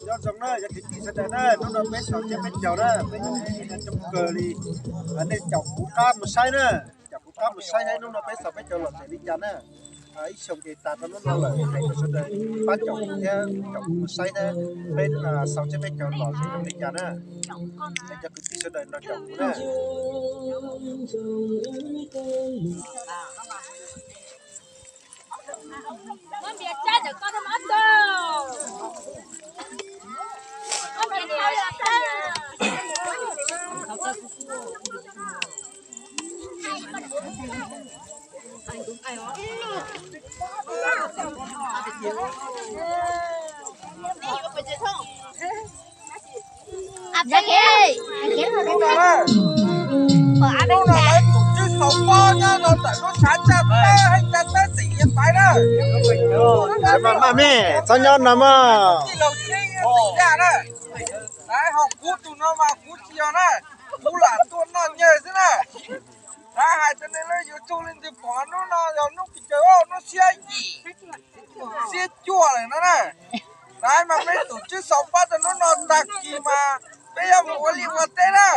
Nyob zoo na cov kwv tij sawv daws na, hnub no peb xaus tsiab peb caug na, peb coob kawg li. Nej caum kuv qab mus saib na, caum kuv qab mus saib, hnub no peb xaus peb caug lom zem li cas na. Ib xyoo ces tas rau hnub no lawm, hais rau sawv daws pab caum thiab caum kuv mus saib thiab, peb xaus tsiab peb caug lom zem zoo li cas na. Cov kwv tij sawv daws nrog caum kuv na. Maj mej, txhob nyob no mog. Kuv tus no mas kuv tsis yog na, kuv lam tuaj noj nyiaj xwb na. Hais tias nej lub YouTube leej twg pom hnub no yog hnub pes tsawg, hnub xiab yim, xiab cuaj lawm no na. Lawv mas peb tus tswv xaus pab rau hnub no tag kis mas peb yuav mus ua liaj ua teb na.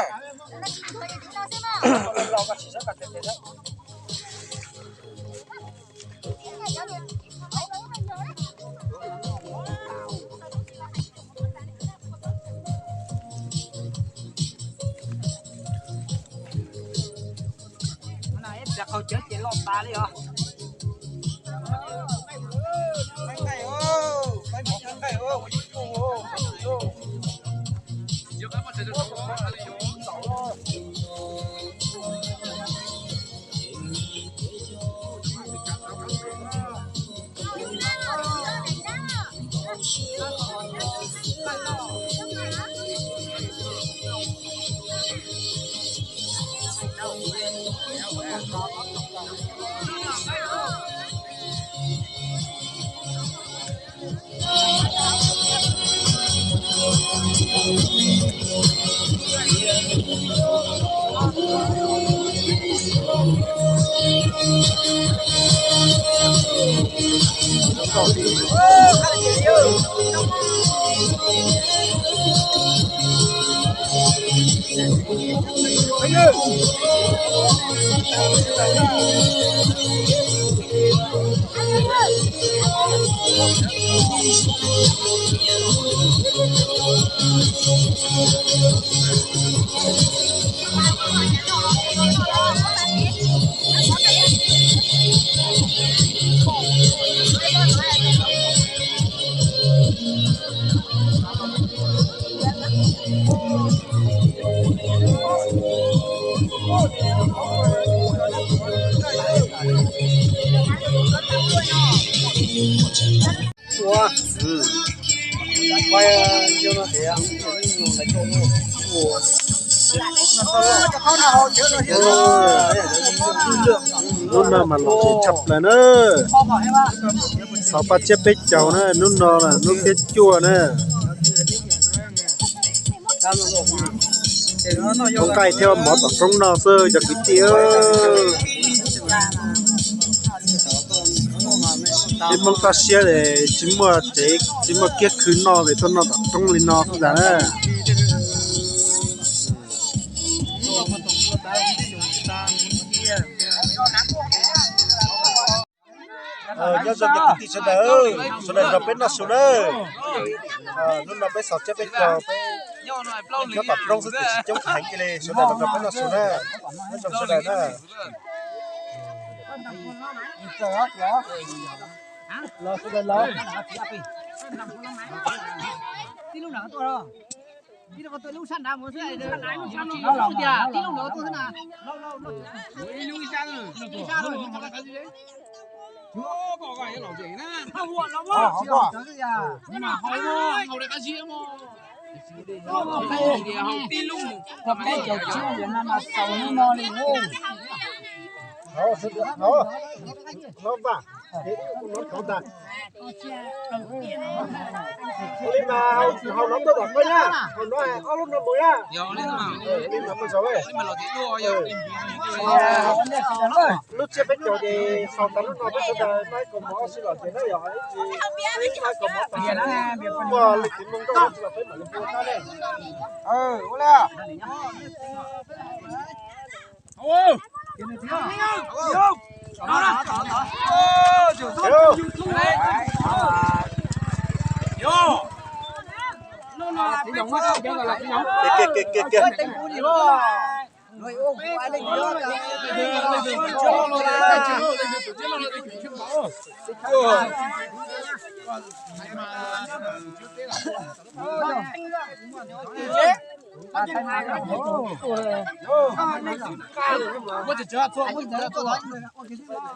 Ib pliag qaug cawv ces loj tas li os. Hnub no mas lom zem tshaj plaws na. Xaus paj tsiab peb caug na, hnub no hnub xiab cuaj na. Ua nqaij thiab mov tom roob no xwb cov kwv tij. Peb Hmoob toj siab es tsis muaj tsev tsis muaj kiab khw noj es tuaj noj tom roob li no xwb ntag na. Nyob zoo cov kwv tij sawv daws, sawv daws nrog peb noj su na. Hnub no peb xaus tsiab peb caug, peb nyob tom roob xwb tiam sis coob heev li, sawv daws los nrog peb noj su na. Nyob zoo sawv daws na. Li mas haus no tuaj tom koj na, haus no ob lub no mus na. Li mas mus saud. Lub tsiab peb caug ces xaus tas lub no peb sawv daws pab kaus mom ob sij los ces na yog ib tsis pab kaus mom tas. Ua li txiv moo nkauj tsis los peb mam li ua tab na. Tau tus cuav, tus ntau cuav mas tsis tau.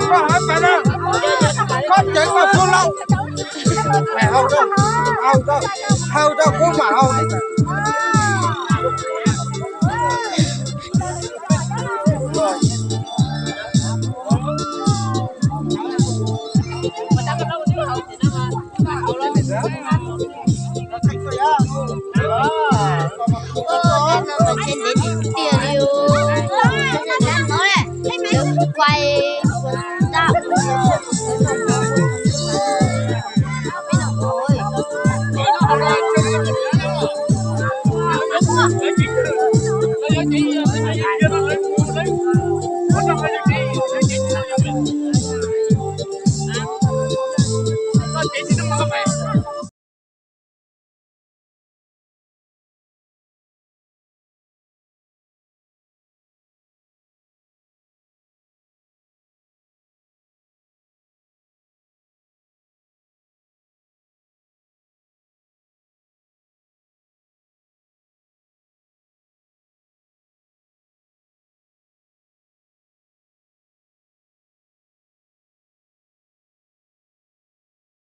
Koj hais pais na, koj ceev koj xub lauj. Haus rau, haus rau, haus rau kuv mam haus. Tiag li, quay.